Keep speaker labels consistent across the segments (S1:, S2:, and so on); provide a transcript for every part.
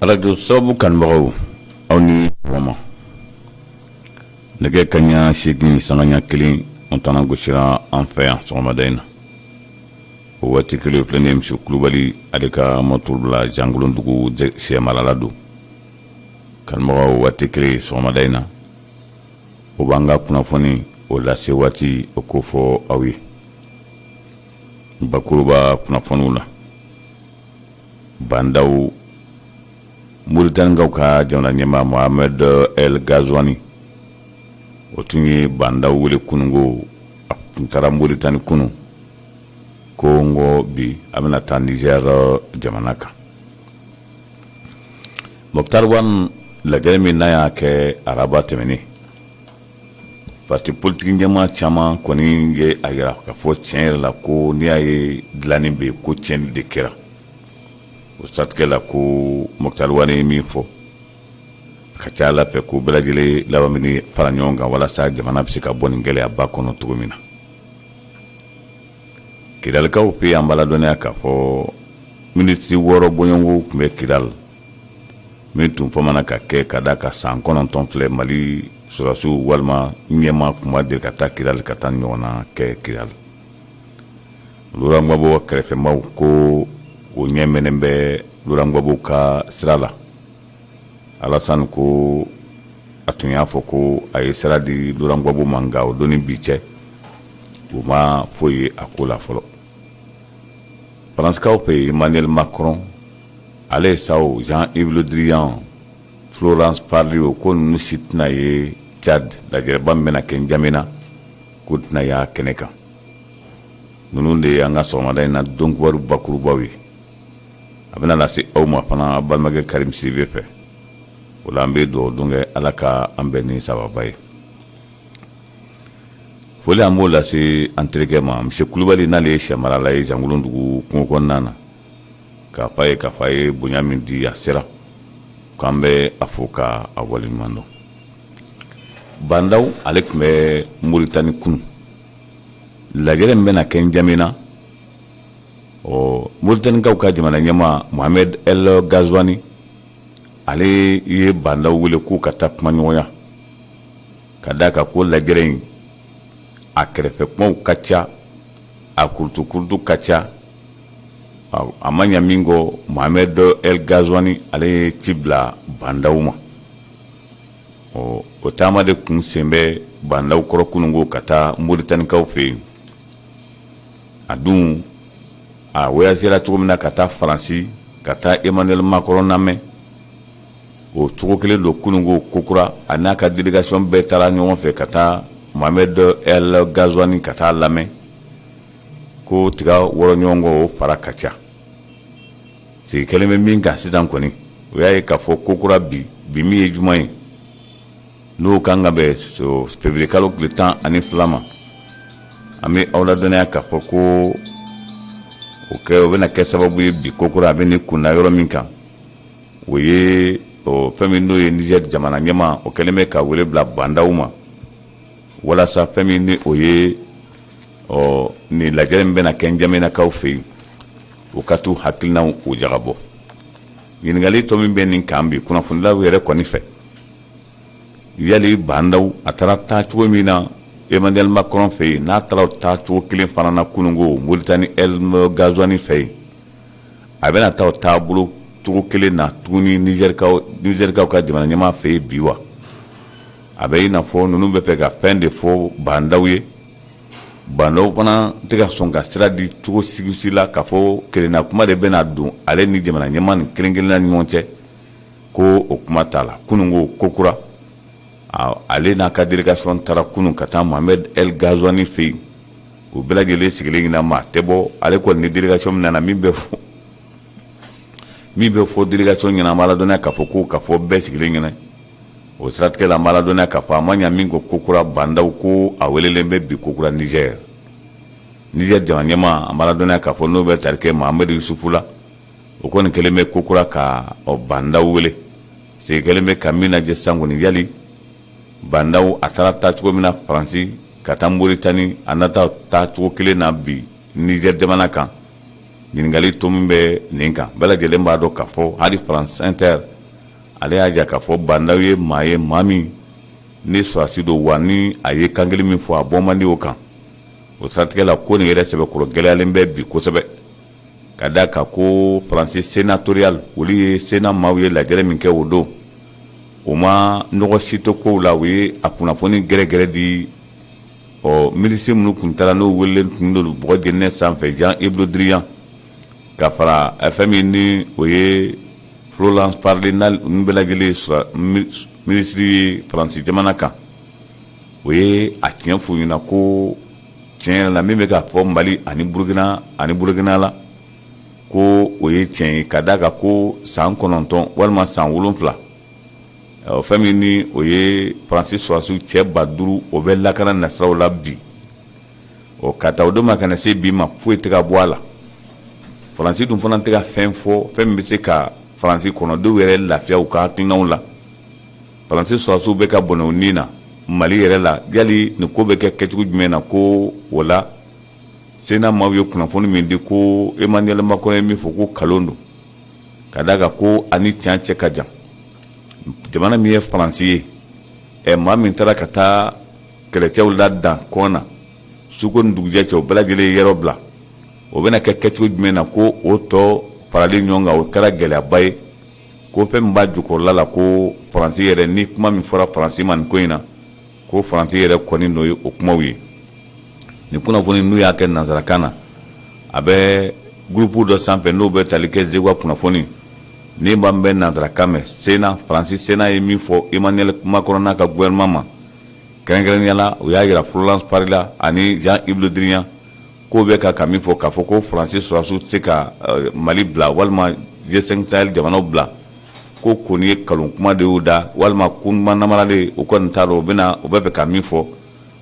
S1: Arajo sababu kanubagaw, aw ni sɔgɔma. Nɛgɛ kaɲa 8 sanga ɲa 1, o tana gosira an fɛ yan sɔgɔmada in na. O waati kelen filɛ nin ye, Misi Kulubali ale ka moto bila Jangolondugu sɛmarala don. Kanubagaw, waati kelen sɔgɔmada in na, o b'an ka kunnafoni o lase waati o ko fɔ aw ye bakuruba kunnafoniw la. Ba Ndaw, Moritanikaw ka jamana ɲɛmaa Mohamed El Gazwani, o tun ye Ba Ndaw wele kununko. A tun taara Moritani kunu ko ngo bi a bɛna taa Niger jamana kan. Moctar Ouane, lajɛrɛ min n'a y'a kɛ araba tɛmɛnen, parti politiki ɲɛmaa caman kɔni ye a yira k'a fɔ tiɲɛ yɛrɛ la ko n'i y'a ye dilanni bɛ yen, ko tiɲɛni de kɛra. O siratigɛ la, ko Moctar Ouane ye min fɔ, a ka ca ala fɛ ko bɛɛ lajɛlen laban bɛ fara ɲɔgɔn kan walasa jamana bɛ se ka bɔ nin gɛlɛyaba kɔnɔ cogo min na. Kidalikaw fɛ yen, an b'a ladɔnniya k'a fɔ minisiri 6 bɔɲɔgɔnko tun bɛ Kidal min tun famana ka kɛ ka da ka san 9 filɛ, Mali sɔrɔdasiw walima ɲɛmaa tun ma deli ka taa Kidal ka taa ɲɔgɔn na kɛ Kidal. Laurent Gbagbo kɛrɛfɛmaw ko o ɲɛ mɛnnen bɛ Laurent Gbagbo ka sira la. Alassane ko a tun y'a fɔ ko a ye sira di Laurent Gbagbo ma, nka o don ni bi cɛ, u ma foyi ye a ko la fɔlɔ. Faransikaw fɛ yen, Emmanuel Macron ale saw, Jean-Yves Le Drian, Florence Parly, ko ninnu si tɛna ye Tchad lajɛrɛba min bɛna kɛ N'Djamena, k'u tɛna y'a kɛnɛ kan. Ninnu de ye an ka sɔgɔmada in na donkibaru bakurubaw ye. A bɛna lase aw ma fana a balimakɛ Karim Sidibe fɛ. O la, an bɛ dugawu don kɛ, Ala ka an bɛn ni sababa ye. Foli, an b'o lase an terikɛ ma, Monsieur Kulubali, n'ale ye sɛmarala ye Jangolondugu kungo kɔnɔna na, k'a f'a ye k'a fɔ a ye bonya min di a sera, k'an bɛ a fo ka a waleɲuman dɔn. Ba Ndaw ale tun bɛ Moritani kunu, lajɛrɛ min bɛna kɛ N'Djamena. Ɔ, Moritanikaw ka jamana ɲɛmaa Mohamed El Gazwani ale ye Ba Ndaw wele k'u ka taa kuma ɲɔgɔnya, ka d'a kan ko lajɛrɛ in a kɛrɛfɛ kumaw ka ca, a kurutukurutu ka ca. A ma ɲa min kɔ, Mohamed El Gazwani ale ye ci bila Ba Ndaw ma. Ɔ, o taama de kun sen bɛ Ba Ndaw kɔrɔ kununko ka taa Moritanikaw fɛ yen. A dun a voyagera cogo min na ka taa Faransi ka taa Emmanuel Macron lamɛn, o cogo kelen don kununko kokura, a n'a ka délégation bɛɛ taara ɲɔgɔn fɛ ka taa Mohamed El Gazwani ka taa lamɛn, ko tiga wɔrɔ ɲɔgɔn kɔ, o fara ka ca. Sigi kɛlen bɛ min kan sisan kɔni, o y'a ye k'a fɔ kokura bi, bi min ye juma ye, n'o kan ka bɛn février kalo tile 12 ma, an bɛ aw ladɔnniya k'a fɔ ko o kɛ o bɛna kɛ sababu ye bi kokura a bɛ nin kunda yɔrɔ min kan, o ye fɛn min n'o ye Niger jamana ɲɛmaa, o kɛlen bɛ ka wele bila Ba Ndaw ma walasa fɛn min ni o ye ɔ nin lajɛrɛ min bɛna kɛ N'Djamenakaw fɛ yen, o ka t'u hakilinaw o jagabɔ. Ɲininkali tɔ min bɛ nin kan bi kunnafonilaw yɛrɛ kɔni fɛ, yali Ba Ndaw a taara taa cogo min na Emmanuel Macron fɛ yen, n'a taara o taa cogo kelen fana na kununko Mauritanie El Gazouani fɛ yen, a bɛna taa o taabolo cogo kelen na tuguni Nizɛrikaw ka jamana ɲɛmaa fɛ yen bi wa? A bɛ i n'a fɔ ninnu bɛ fɛ ka fɛn de fɔ Ba Ndaw ye. Ba Ndaw fana tɛ ka sɔn ka sira di cogo sigi la k'a fɔ kelenna kuma de bɛna don ale ni jamana ɲɛmaa nin kelen kelenna ni ɲɔgɔn cɛ, ko o kuma t'a la. Kununko kokura, ale n'a ka délégation taara kunun ka taa Mohamed El Gazouani fɛ yen. U bɛɛ lajɛlen sigilen ɲɛna, maa tɛ bɔ. Ale kɔni ni délégation min nana, min bɛ fɔ délégation ɲɛna, an b'a ladɔnniya k'a fɔ ko k'a fɔ bɛɛ sigilen ɲɛna. O siratigɛ la, an b'a ladɔnniya k'a fɔ a ma ɲa min ko kokura, Ba Ndaw ko a welelen bɛ bi kokura Niger. Niger jamana ɲɛmaa, an b'a ladɔnniya k'a fɔ n'o bɛ tali kɛ Mahamadu Yusufu la, o kɔni kɛlen bɛ kokura ka Ba Ndaw wele. Sigi kɛlen bɛ ka min lajɛ sisan kɔni, yali Ba Ndaw a taara taa cogo min na Faransi ka taa Moritani, a na taa taa cogo kelen na bi Niger jamana kan. Ɲininkali to min bɛ nin kan, bɛɛ lajɛlen b'a dɔn k'a fɔ hali France Inter ale y'a jira k'a fɔ Ba Ndaw ye maa ye, maa min ni sɔrɔdasi don, wa ni a ye kan kelen min fɔ, a bɔ man di o kan. O siratigɛ la, ko nin yɛrɛ sɛbɛkɔrɔ gɛlɛyalen bɛ bi kosɛbɛ, ka da kan ko Faransi sénatorial, olu ye Sénat maaw ye lajɛrɛ min kɛ o don, o ma nɔgɔ si to kow la. U ye a kunnafoni gɛrɛgɛrɛ di. Ɔ minisiri minnu tun taara, n'o welelen tun don bɔgɔ jeninen sanfɛ, Jean-Yves Le Drian ka fara fɛn min ni o ye Florence Parly, ninnu bɛɛ lajɛlen minisiri ye Faransi jamana kan, o ye a tiɲɛ f'u ɲɛna ko tiɲɛ yɛrɛ la, min bɛ ka fɔ Mali ani Burukina ani Burukina la, ko o ye tiɲɛ ye, ka d'a kan ko san 9 walima san 7, fɛn min ni o ye Faransi sɔrɔdasiw cɛ 5000, o bɛ lakana nasiraw la bi. Ɔ ka ta o don ma ka na se bi ma, foyi tɛ ka bɔ a la. Faransi dun fana tɛ ka fɛn fɔ, fɛn min bɛ se ka Faransi kɔnɔdenw yɛrɛ lafiya u ka hakilinaw la. Faransi sɔrɔdasiw bɛ ka bɔnɛ u ni na Mali yɛrɛ la. Yali nin ko bɛ kɛ kɛcogo jumɛn na? Ko o la, Sénat maaw ye kunnafoni min di ko Emmanuel Macron ye min fɔ, ko nkalon don, ka d'a kan ko ani tiɲɛ cɛ ka jan. Jamana min ye Faransi ye, ɛ maa min taara ka taa kɛlɛcɛw ladan kɔn na, suko ni dugujɛ cɛ, o bɛɛ lajɛlen ye yɔrɔ bila, o bɛna kɛ kɛcogo jumɛn na? Ko o tɔ faralen ɲɔgɔn kan, o kɛra gɛlɛyaba ye. Ko fɛn min b'a jukɔrɔla la, ko Faransi yɛrɛ ni kuma min fɔra Faransi ma nin ko in na, ko Faransi yɛrɛ kɔni n'o ye o kumaw ye. Nin kunnafoni, n'u y'a kɛ nansarakan na, a bɛ gurupu dɔ sanfɛ n'o bɛ tali kɛ Zeguwa kunnafoni. Ni maa min bɛ nansarakan mɛn, Sénat, Faransi Sénat ye min fɔ Emmanuel Macron n'a ka gouvernement ma, kɛrɛnkɛrɛnnenya la, u y'a jira Florence Parly la ani Jean-Yves Le Drian, k'o bɛ ka min fɔ k'a fɔ ko Faransi sɔrɔdasiw tɛ se ka Mali bila walima G5 Sahel jamanaw bila, ko kɔni ye nkalon kuma de y'u da, walima kuma namaralen. U kɔni t'a dɔn u bɛna u bɛ fɛ ka min fɔ,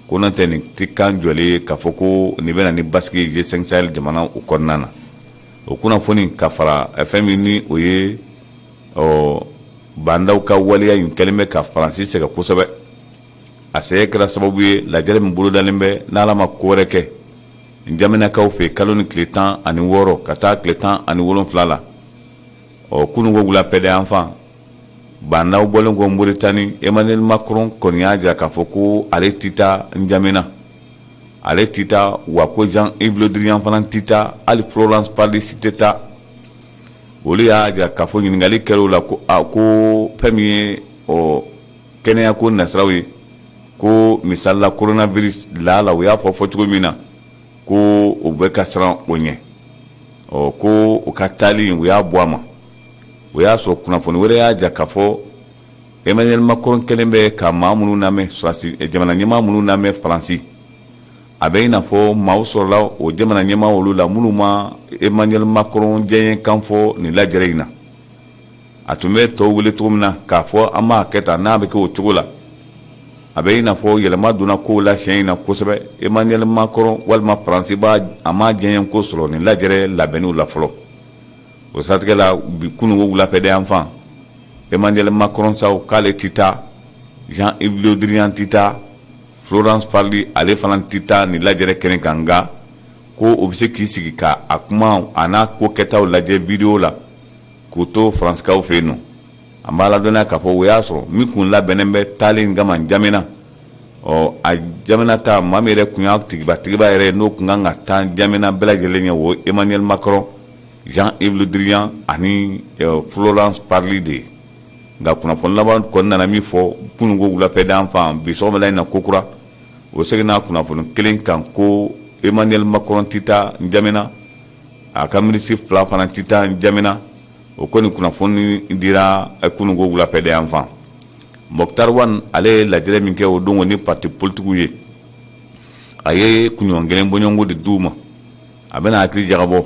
S1: ko n'o tɛ, nin tɛ kan jɔlen ye k'a fɔ ko nin bɛna ni basigi ye G5 Sahel jamana o kɔnɔna na. O kunnafoni ka fara fɛn min ni o ye, ɔ Bah N'Daw ka waleya in kɛlen bɛ ka Faransi sɛgɛn kosɛbɛ. A sɛgɛn kɛra sababu ye, lajɛrɛ min bolodalen bɛ, n'Ala ma ko wɛrɛ kɛ, Njamenakaw fɛ kalo ni tile 16 ka taa tile 17 la. Ɔ kununko wulafɛ de yan fan, Bah N'Daw bɔlen kɔ Moritani, Emmanuel Macron kɔni y'a jira k'a fɔ ko ale tɛ taa Njamena, ale tɛ taa, wa ko Jean-Yves Le Drian fana tɛ taa, hali Florence Parly si tɛ taa. Olu y'a jira k'a fɔ, ɲininkali kɛra la ko a ko fɛn min ye ɔ kɛnɛyako nasiraw ye, ko misali la coronavirus la, u y'a fɔ fɔcogo min na ko u bɛ ka siran o ɲɛ. Ɔ ko u ka taali, u y'a bɔ a ma. O y'a sɔrɔ kunnafoni wɛrɛ y'a jira k'a fɔ Emmanuel Macron kɛlen bɛ ka maa minnu lamɛn, jamana ɲɛmaa minnu lamɛn Faransi, a bɛ i n'a fɔ maaw sɔrɔla o jamana ɲɛmaa olu la minnu ma Emmanuel Macron diyaɲɛ kan fɔ nin lajɛrɛ in na. A tun bɛ tɔw wele cogo min na k'a fɔ an b'a kɛ tan, n'a bɛ kɛ o cogo la, a bɛ i n'a fɔ yɛlɛma donna kow la siɲɛ in na kosɛbɛ. Emmanuel Macron walima Faransi b'a a ma diyaɲɛ ko sɔrɔ nin lajɛrɛ labɛnniw la fɔlɔ. O siratigɛ la, bi kununko wulafɛ de yan fan, Emmanuel Macron saw k'ale tɛ taa, Jean-Yves Le Drian tɛ taa, Florence Parly ale fana tɛ taa nin lajɛrɛ kɛnɛ kan. Nka ko o bɛ se k'i sigi ka a kuma a n'a ko kɛtaw lajɛ vidéo la k'u to Faransikaw fɛ yen nɔ. An b'a ladɔnniya k'a fɔ o y'a sɔrɔ min kun labɛnnen bɛ taalen kama Njamena, ɔ a Njamena ta, maa min yɛrɛ kun y'a tigiba tigiba yɛrɛ, n'o kun kan ka taa Njamena bɛɛ lajɛlen ɲɛ, o Emmanuel Macron, Jean-Yves Le Drian ani Florence Parly de ye. Nka kunnafoni laban kɔni nana min fɔ kununko wulafɛ dan fan, bi sɔgɔmada in na kokura, o seginna kunnafoni kelen kan ko Emmanuel Macron tɛ taa Njamena, a ka minisiri fila fana tɛ taa Njamena. O kɔni kunnafoni dira kununko wulafɛ de yan fan. Moctar Ouane, ale ye lajɛrɛ min kɛ o don ni parti politigiw ye, a ye kunɲɔgɔn kelen bɔɲɔgɔnko de d'u ma. A bɛna hakili jagabɔ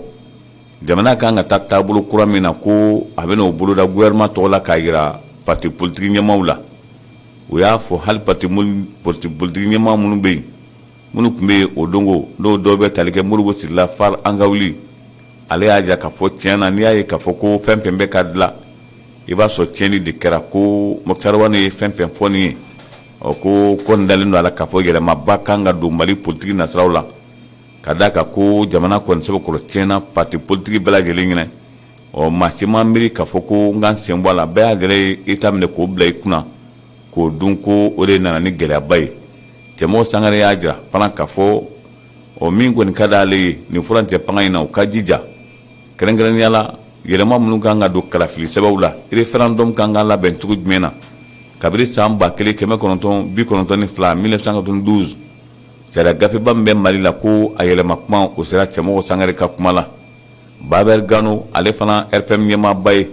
S1: jamana kan ka taa taabolo kura min na, ko a bɛna o boloda gouvernement tɔgɔ la k'a jira parti politique ɲɛmaaw la. O y'a fɔ hali parti politique ɲɛmaa minnu bɛ yen, minnu tun bɛ yen o dongo, n'o dɔw bɛ tali kɛ Modibo Sila Far An ka wuli, ale y'a jira k'a fɔ tiɲɛ na, n'i y'a ye k'a fɔ ko fɛn fɛn bɛ ka dilan, i b'a sɔrɔ tiɲɛni de kɛra. Ko Moctar Ouane ye fɛn fɛn fɔ nin ye, ɔ ko kɔni dalen don a la k'a fɔ yɛlɛmaba kan ka don Mali politiki nasiraw la. Ka d'a kan ko jamana kɔni sɛbɛkɔrɔ tiɲɛna parti politique bɛɛ lajɛlen ɲɛna. Ɔ, maa si ma miiri k'a fɔ ko n ka n sen bɔ a la. Bɛɛ y'a yɛrɛ ye i ta minɛ k'o bila i kunna k'o dun, ko o de nana ni gɛlɛyaba ye. Cɛmɔgɔ Sangare y'a jira fana k'a fɔ, ɔ, min kɔni ka d'ale ye nin furancɛ fanga in na, u ka jija, kɛrɛnkɛrɛnnenya la yɛlɛma minnu kan ka don kalafili sɛbɛnw la, référendum kan ka labɛn cogo jumɛn na. Kabini san 1992, 1992, sariya gafeba min bɛ Mali la, ko a yɛlɛma kuma, o sera Cɛmɔgɔ Sangare ka kuma la. Babɛri Gano, ale fana RFM ɲɛmaaba ye,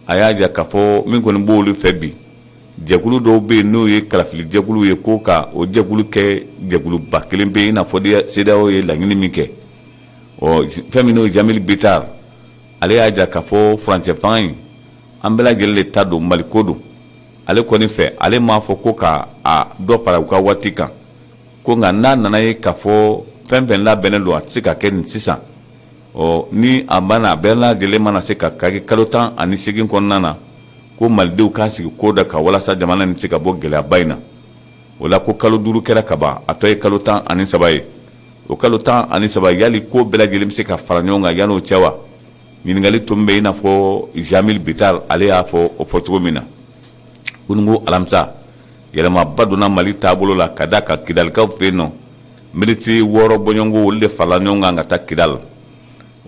S1: a y'a jira k'a fɔ min kɔni b'olu fɛ bi, jɛkulu dɔw bɛ yen n'o ye kalafili jɛkulu ye, ko ka o jɛkulu kɛ jɛkuluba kelen bɛ yen, i n'a fɔ CEDEAO ye laɲini min kɛ. Ɔ, fɛn min n'o ye Jamili Bitar, ale y'a jira k'a fɔ furancɛ fanga in, an bɛɛ lajɛlen de ta don, Mali ko don. Ale kɔni fɛ, ale m'a fɔ ko ka a dɔ fara u ka waati kan ko, nka n'a nana ye k'a fɔ fɛn fɛn labɛnnen don, a tɛ se ka kɛ nin sisan. Ɔ, ni a banna, a bɛɛ lajɛlen mana se ka kɛ kalo 18 kɔnɔna na, ko malidenw k'a sigi ko da ka walasa jamana nin se ka bɔ gɛlɛyaba in na. O la, ko kalo 5 kɛra ka ban, a tɔ ye kalo 13 ye. O kalo 13, yali ko bɛɛ lajɛlen bɛ se ka fara ɲɔgɔn kan yan'o cɛ wa? Ɲininkali tun bɛ, i n'a fɔ Jamil Bitar ale y'a fɔ o fɔ cogo min na. Kununko alamisa, yɛlɛmaba donna Mali taabolo la, ka da kan Kidalikaw fɛ yen nɔ, minisiri 6 bɔɲɔgɔnko, olu de farala ɲɔgɔn kan ka taa Kidal.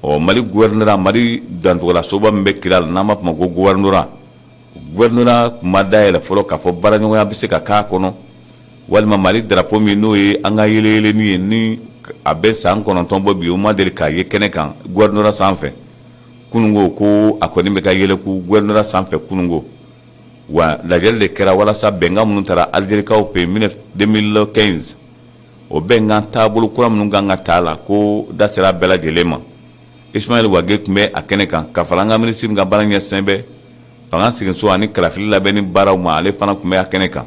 S1: Ɔ, Mali gouvernorat, Mali dantugulasoba min bɛ Kidal, n'an b'a fɔ ma ko gouvernorat, gouvernorat tun ma dayɛlɛ fɔlɔ k'a fɔ baaraɲɔgɔnya bɛ se ka k'a kɔnɔ, walima Mali drapeau min n'o ye an ka yeleyeleni ye, ni a bɛ san 9 bɔ bi, o ma deli k'a ye kɛnɛ kan gouvernorat sanfɛ. Kununko, ko a kɔni bɛ ka yɛlɛku gouvernorat sanfɛ kununko. Wa lajɛli de kɛra walasa bɛnkan minnu taara Algerikaw fɛ yen 2015, o bɛnkan taabolo kura minnu kan ka taa la, ko da sera bɛɛ lajɛlen ma. Ismaël Wagué tun bɛ a kɛnɛ kan, ka fara an ka minisiri min ka baara ɲɛsinnen bɛ fanga siginso ani kalafili labɛnni baaraw ma, ale fana tun bɛ a kɛnɛ kan.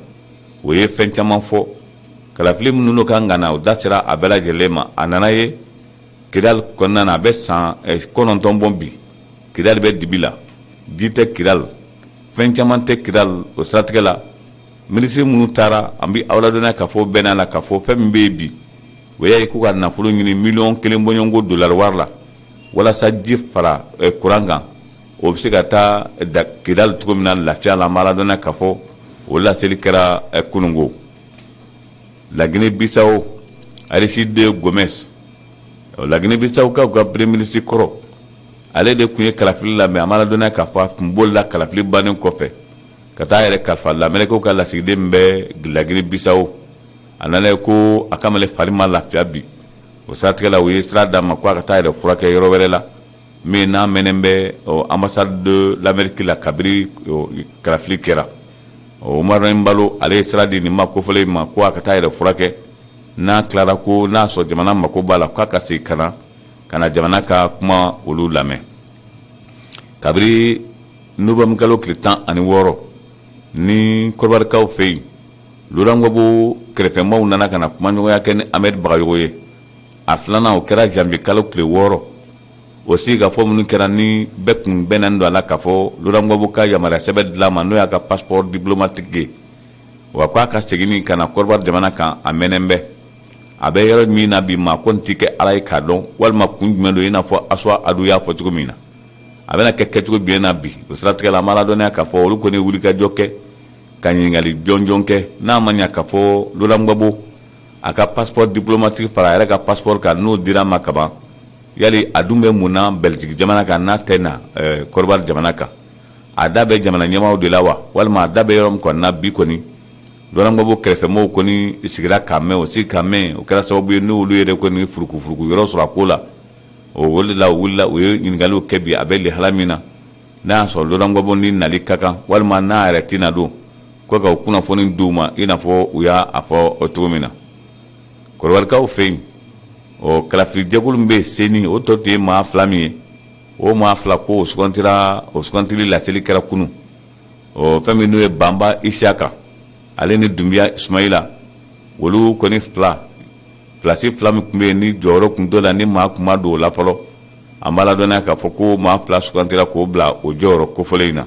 S1: O ye fɛn caman fɔ. Kalafili minnu kan ka na, o da sera a bɛɛ lajɛlen ma. A nana ye Kidali kɔnɔna na, a bɛ san 9 bɔ bi, Kidali bɛ dibi la, ji tɛ Kidali, fɛn caman tɛ Kidali. O siratigɛ la, minisiri minnu taara, an bɛ aw ladɔnniya k'a fɔ bɛɛ n'a la k'a fɔ fɛn min bɛ yen bi, o y'a ye k'u ka nafolo ɲini miliyɔn 1 bɔɲɔgɔnko dolari wari la, walasa ji fara kuran kan, o bɛ se ka taa Kidali cogo min na lafiya la. An b'a ladɔnniya k'a fɔ o laseli kɛra kununko. Laginɛ Bisawo, Aristide Gomes, Laginɛ Bisawo kaw ka premier ministre kɔrɔ, ale de tun ye kalafili labɛn. An b'a ladɔnniya k'a fɔ a tun bolila kalafili bannen kɔfɛ ka taa yɛrɛ kalifa lamɛrikaw ka lasigiden min bɛ Laginɛ Bisawo. A nana ye ko a kamalen fari ma lafiya bi. O siratigɛ la, u ye sira d'a ma ko a ka taa yɛrɛ furakɛ yɔrɔ wɛrɛ la, min n'a mɛnnen bɛ ambassade de l'Amérique la kabiri kalafili kɛra. Umaro Embalo, ale ye sira di nin ma kofɔlen ma ko a ka taa yɛrɛ furakɛ. N'a tilara, ko n'a sɔrɔ jamana mako b'a la, k'a ka segin ka na jamana ka kuma olu lamɛn. Kabiri novembre kalo tile 16 ni Kɔdiwarikaw fɛ yen, Laurent Gbagbo kɛrɛfɛmaw nana ka na kumaɲɔgɔnya kɛ ni Ahmed Bagayogo ye. A filanan, o kɛra janvier kalo tile 6. O sigikafɔ minnu kɛra, ni bɛɛ kun bɛnna don a la k'a fɔ Laurent Gbagbo ka yamaruya sɛbɛn dilan ma, n'o y'a ka passeport diplomatique ye, wa k'a ka segin ka na Kɔdiwari jamana kan. A mɛnnen bɛ, a bɛ yɔrɔ min na bi, maa kɔni tɛ kɛ Ala ye k'a dɔn walima kun jumɛn don, i n'a fɔ Aswa Adu y'a fɔ cogo min na, a bɛna kɛ kɛcogo jumɛn na bi. O siratigɛ la, an b'a ladɔnniya k'a fɔ olu kɔni ye wulikajɔ kɛ ka ɲininkali jɔnjɔn kɛ, n'a ma ɲa k'a fɔ Laurent Gbagbo a ka passeport diplomatique fara a yɛrɛ ka passeport kan, n'o dira a ma kaban, yali a dun bɛ mun na Belgique jamana kan, n'a tɛ na Kɔdiwari jamana kan? A da bɛ jamana ɲɛmaaw de la wa, walima a da bɛ yɔrɔ min kɔni na bi kɔni? Laurent Gbagbo kɛrɛfɛmɔgɔw kɔni sigira k'a mɛn, o sigi k'a mɛn, o kɛra sababu ye n'olu yɛrɛ kɔni furukufuruku yɔrɔ sɔrɔ a ko la. O de la, u wulila, u ye ɲininkaliw kɛ bi, a bɛ lihala min na, n'a y'a sɔrɔ Laurent Gbagbo ni nali ka kan, walima n'a yɛrɛ tɛna don, ko ka o kunnafoni d'u ma, i n'a fɔ u y'a fɔ o cogo min na. Kɔdiwarikaw fɛ yen, ɔ, kalafilijɛkulu min bɛ yen CENI, o tɔ tun ye maa 2 min ye, o maa 2 ko o sugantira. O sugantili laseli kɛra kunun. Ɔ, fɛn min n'o ye Banba Isiyaka, ale ni Dunbiya Sumayila, olu kɔni fila, pilasi 2 min tun bɛ yen ni jɔyɔrɔ tun t'o la, ni maa kun ma don o la fɔlɔ, an b'a ladɔnniya k'a fɔ ko maa 2 sugantira k'o bila o jɔyɔrɔ kofɔlen in na.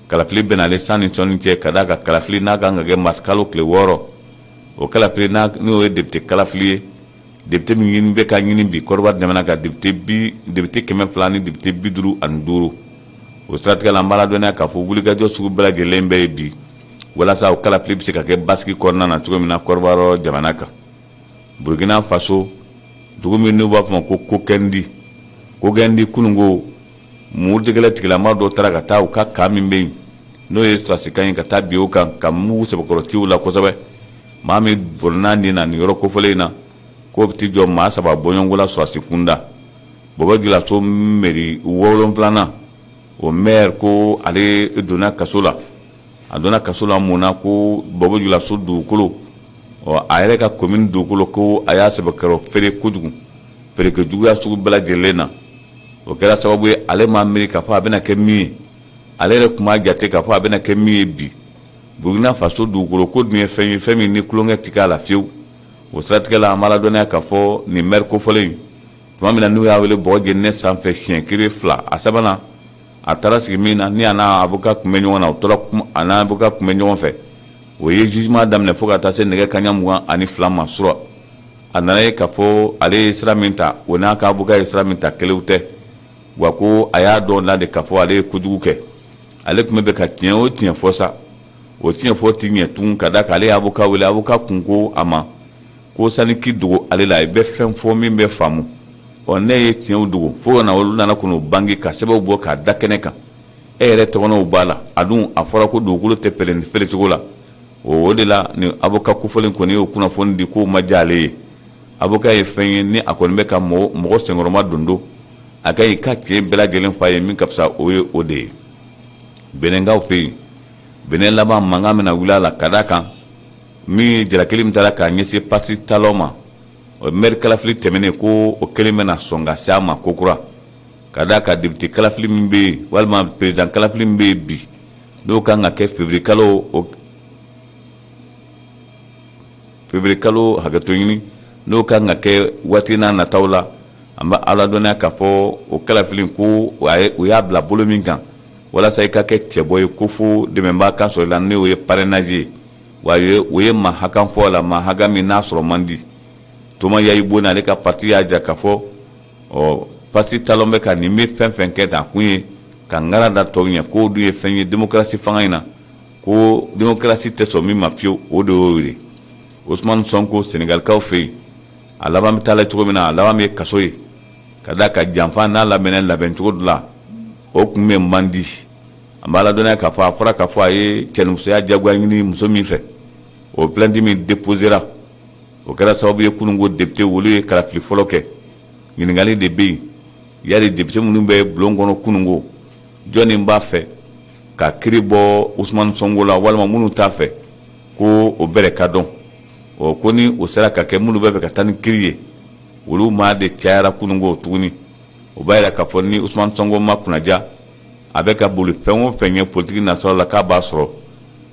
S1: Kalafili bɛna ale san ni sɔnni cɛ, ka d'a kan kalafili n'a kan ka kɛ mars kalo tile 6, o kalafili n'o ye député kalafili ye. Député min ɲini bɛ ka ɲini bi Kɔdiwari jamana kan, député 200 ni député 55. O siratigɛ la, an b'a ladɔnniya k'a fɔ wulikajɔ sugu bɛɛ lajɛlen bɛ yen bi walasa o kalafili bɛ se ka kɛ basigi kɔnɔna na cogo min na Kɔdiwari jamana kan. Burukina Faso, dugu min n'u b'a fɔ ma ko Kokɛndi, Kokɛndi, kununko murutigɛlɛ tigilama dɔ taara ka taa u ka camp min bɛ yen, n'o ye sɔrɔdasi camp ye, ka taa bin o kan ka mugu sɛbɛkɔrɔ ci u la kosɛbɛ. Maa min bɔnɛna nin na nin yɔrɔ kofɔlen in na, k'o bɛ t'i jɔ maa 3 bɔɲɔgɔnko la sɔrɔdasi kunda. Bɔbɔ Julaso mairie 7nan, o maire, ko ale donna kaso la. A donna kaso la mun na? Ko Bɔbɔ Julaso dugukolo, ɔ, a yɛrɛ ka commune dugukolo, ko a y'a sɛbɛkɔrɔ feere kojugu, feereke juguya sugu bɛɛ lajɛlen na. O kɛra sababu ye, ale m'a miiri k'a fɔ a bɛna kɛ min ye, ale yɛrɛ tun b'a jate k'a fɔ a bɛna kɛ min ye bi. Burukina Faso dugukolo ko dun ye fɛn ye, fɛn min ni tulonkɛ tɛ k'a la fiyewu. O siratigɛ la, an b'a ladɔnniya k'a fɔ nin maire kofɔlen in, tuma min na n'u y'a wele bɔgɔ jeninen sanfɛ siɲɛ kelen, fila, a sabanan, a taara sigi min na ni a n'a avocat tun bɛ ɲɔgɔn na, o tora a n'a avocat tun bɛ ɲɔgɔn fɛ, o ye jugement daminɛ fo ka taa se nɛgɛ kaɲa 22 ma surɔ. A nana ye k'a fɔ ale ye sira min ta, o n'a ka avocat ye sira min ta, kelenw tɛ. Wa ko a y'a dɔn la de k'a fɔ ale ye kojugu kɛ. Ale tun bɛ fɛ ka tiɲɛ o tiɲɛ fɔ sa, o tiɲɛ fɔ tɛ ɲɛ tun, ka d'a kan ale ye avocat wele. Avocat kun ko a ma ko sani k'i dogo ale la, i bɛ fɛn fɔ min bɛ faamu. Ɔ, ne ye tiɲɛw dogo fo ka na olu nana k'o bange ka sɛbɛnw bɔ k'a da kɛnɛ kan, e yɛrɛ tɔgɔnɔw b'a la. A dun a fɔra ko dugukolo tɛ feere ni feere cogo la. O de la, ni avocat kofɔlen kɔni y'o kunnafoni di k'o ma diya ale ye. Avocat ye fɛn ye ni a kɔni bɛ ka mɔgɔ senkɔrɔma don, a ka i ka tiɲɛ bɛɛ lajɛlen f'a ye, min ka fisa, o ye o de ye. Benɛnkaw fɛ yen, Benɛn laban mankan bɛna wuli a la, ka d'a kan min ye jalakili min taara k'a ɲɛsin Patrice Talon ma, o maire kalafili tɛmɛnen, ko o kelen bɛna sɔn ka se a ma kokura, ka d'a kan député kalafili min bɛ yen walima président kalafili min bɛ yen bi, n'o kan ka kɛ février kalo, o février kalo, hakɛto ɲini, n'o kan ka kɛ waati n'a nataw la. An bɛ ala dɔnniya k'a fɔ o kalafili ko u y'a bila bolo min kan walasa i ka kɛ cɛbɔ ye, ko fo dɛmɛbaa ka sɔrɔ i la, n'o ye parrainage ye. Wa o ye maa hakan fɔ la, maa hakan min n'a sɔrɔ man di. Thomas Yayi Boni, ale ka parti y'a jira k'a fɔ, ɔ, Patrice Talon bɛ ka nin bɛ fɛn fɛn kɛ tan, kun ye ka ŋara da tɔw ɲɛ, k'o dun ye fɛn ye démocratie fanga in na, ko démocratie tɛ sɔn min ma fiyewu, o de y'o ye. Ousmane Sonko, Sénégalikaw fɛ yen, a laban bɛ taa la cogo min na, a laban bɛ kaso ye, ka da ka janfa n'a labɛnna labɛn cogo dɔ la, o kun bɛ man di. An b'a ladɔnniya k'a fɔ a fɔra k'a fɔ a ye cɛnimusoya diyagoya ɲini muso min fɛ, o plainte min déposera, o kɛra sababu ye kununko député olu ye kalafili fɔlɔ kɛ. Ɲininkali de bɛ yen: yali député minnu bɛ bulon kɔnɔ kununko, jɔnni b'a fɛ ka kiri bɔ Ousmane Sonko la, walima minnu t'a fɛ, ko o bɛrɛ ka dɔn? Ɔ, ko ni o sera ka kɛ, minnu bɛ fɛ ka taa ni kiri ye, olu maa de cayara kununko tuguni. O b'a yira k'a fɔ ni Ousmane Sonko ma kunnaja, a bɛ ka boli fɛn o fɛn ye politiki nasɔrɔ la, k'a b'a sɔrɔ,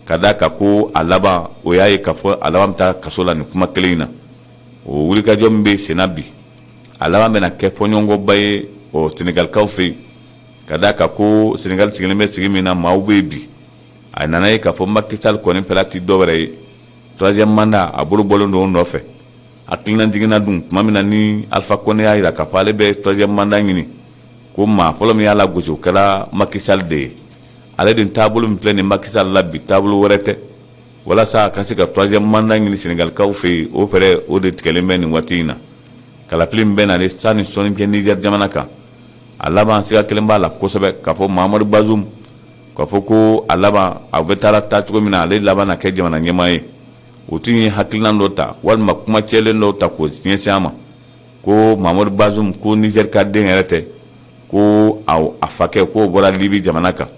S1: ka d'a kan ko a laban, o y'a ye k'a fɔ a laban bɛ taa kaso la nin kuma kelen in na. O wulikajɔ min bɛ senna bi, a laban bɛna kɛ fɔɲɔgɔnkɔba ye o Senegalikaw fɛ yen, ka d'a kan ko Senegal sigilen bɛ sigi min na, maaw bɛ yen bi. A nana ye k'a fɔ Macky Sall kɔni fɛla tɛ dɔwɛrɛ ye, troisième mandat, a bolo bɔlen don o nɔfɛ. Hakilina jiginna dun tuma min na ni Alpha Condé y'a jira k'a fɔ ale bɛ troisième mandat ɲini, ko maa fɔlɔ min y'a lagosi, o kɛra Macky Sall de ye. Ale de taabolo min filɛ nin Macky Sall la bi, taabolo wɛrɛ tɛ walasa a ka se ka troisième mandat ɲini Senegalikaw fɛ yen. O fɛɛrɛ o de tigɛlen bɛ nin waati in na. Kalafili min bɛ nalen sani sɔnni kɛ Niger jamana kan, a laban siga kelen b'a la kosɛbɛ k'a fɔ Mahamadu Bazoum, k'a fɔ ko a laban a bɛ taa taa cogo min na, ale laban na kɛ jamana ɲɛmaa ye. O tun ye hakilina dɔ ta walima kuma cɛlen dɔw ta k'o ɲɛsin a ma, ko Mahamadu Bazoum ko Niger ka den yɛrɛ tɛ, ko a fakɛ k'o bɔra Libi jamana kan.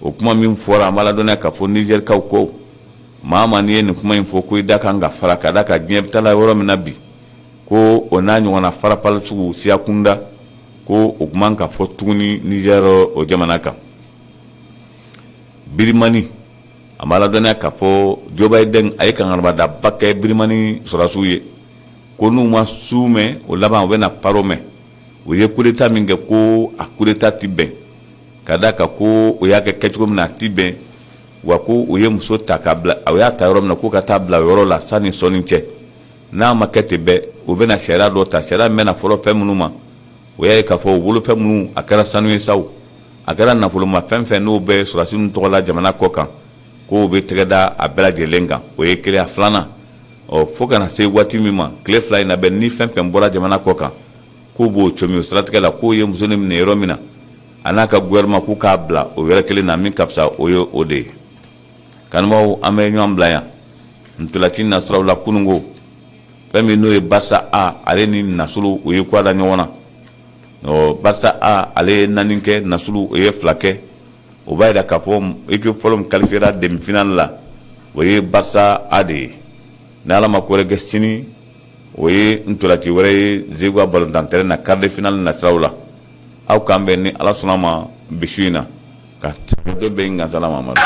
S1: O kuma min fɔra, an b'a ladɔnniya k'a fɔ Nizɛrikaw ko maa ma n'i ye nin kuma in fɔ, ko i da kan ka fara, ka da ka diɲɛ bɛ taa la yɔrɔ min na bi, ko o n'a ɲɔgɔnna farafali sugu siya kunda, ko o kuma ka fɔ tuguni Nizɛr o jamana kan. Birimani, an b'a ladɔnniya k'a fɔ Joe Biden a ye kangaribadaba kɛ Birimani sɔrɔdasiw ye, ko n'u ma su mɛn, o laban u bɛna paro mɛn. U ye coup d'état min kɛ, ko a coup d'état ti bɛn, ka d'a kan ko o y'a kɛ kɛcogo min na, a ti bɛn. Wa ko u ye muso ta ka bila, o y'a ta yɔrɔ min na, k'u ka taa bila yɔrɔ la sani sɔnni cɛ. N'a ma kɛ ten bɛɛ, u bɛna sariya dɔ ta, sariya min bɛna fɔlɔ fɛn minnu ma. O y'a ye k'a fɔ u bolofɛn minnu, a kɛra sanu ye sa o, a kɛra nafoloma fɛn fɛn n'o bɛ sɔrɔdasi ninnu tɔgɔ la jamana kɔ kan, k'o bɛ tɛgɛ da a bɛɛ lajɛlen kan. O ye kelen. A filanan, ɔ fo ka na se waati min ma, tile 2 in na bɛn ni fɛn fɛn bɔra jamana kɔ kan, k'u b'o comi. O siratigɛ la, k'o ye muso nin minɛ yɔrɔ min na, a n'a ka gouvernement, k'u k'a bila o yɔrɔ kelen na. Min ka fisa, o ye o de ye. Kanubaw, an bɛ ɲɔgɔn bila yan ntolaci nasiraw la. Kununko, fɛn min n'o ye Barça A, ale ni Nasulu, o ye kura da ɲɔgɔn na. Ɔ Barça A, ale ye 4 kɛ, Nasulu, o ye 2 kɛ. O b'a jira k'a fɔ équipe fɔlɔ min qualifiera demi-finale la, o ye Barça A de ye. Ni Ala ma ko wɛrɛ kɛ, sini o ye ntolaci wɛrɛ ye Zeguwa balontan terrain na, quart de finale nasiraw la. Aw k'an bɛn ni Ala sɔnna ma bi su in na ka dɔ bɛ n gansala Mamadu.